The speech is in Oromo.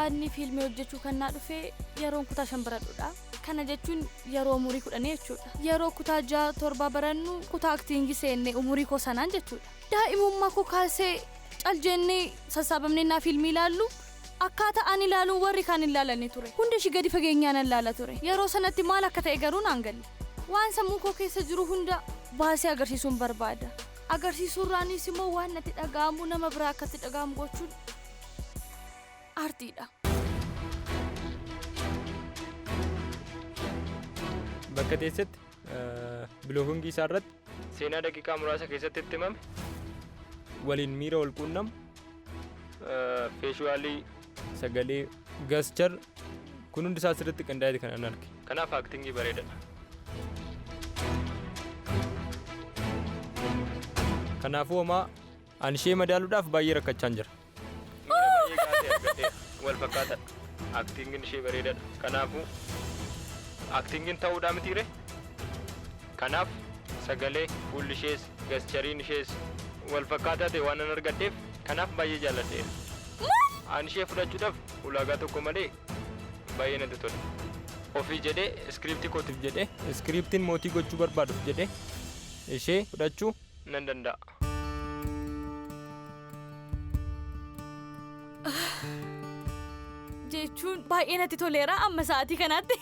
Yaadni fiilmii hojjechuu kan naa dhufe yeroon kutaa 5 baradhudha. Kana jechuun yeroo umurii 10 jechuudha. Yeroo kutaa 6 7 barannu kutaa aktiingii seenne umurii koo sanaan jechuudha. Daa'imummaa koo kaasee cal jennee sassaabamnee naa fiilmii ilaallu akkaataa ani ilaaluun warri kaan hin ilaalanii ture. Hunda ishii gadi fageenyaan ilaala ture. Yeroo sanatti maal akka ta'e garuu naan galle. Waan sammuu koo keessa jiru hunda baasee agarsiisuun barbaada. Agarsiisuurraanis immoo waan natti dhaga'amu nama biraa akkatti dhaga'amu gochuun aartiidha. Bakka teessetti bilookingii isaa irratti seenaa daqiiqaa muraasa keessatti itti himame waliin miira wal quunnamu feeshuwaalii sagalee gaschar kun hundi isaa sirriitti qindaa'eeti kan an arge. Kanaaf aaktingii bareedadha. Kanaafuu homaa ani ishee madaaluudhaaf baay'ee rakkachaan jira. Miira baay'ee gaarii argadheera. Wal fakkaataadha. Aaktingiin ishee bareedaadha. Kanaafuu aaktingiin ta'uudhaa mitiire? Kanaaf sagalee fuulli ishees gaschariin ishees wal fakkaataa ta'e waan an argadheef kanaaf baay'ee jaalladheera. Ani ishee fudhachuudhaaf ulaagaa tokko malee baay'ee natti tole. Ofii jedhee iskiriiptii kootiif jedhee iskiriiptiin mootii gochuu barbaaduuf jedhee ishee fudhachuu nan danda'a. Jechuun baay'ee natti toleera amma sa'aatii kanaatti.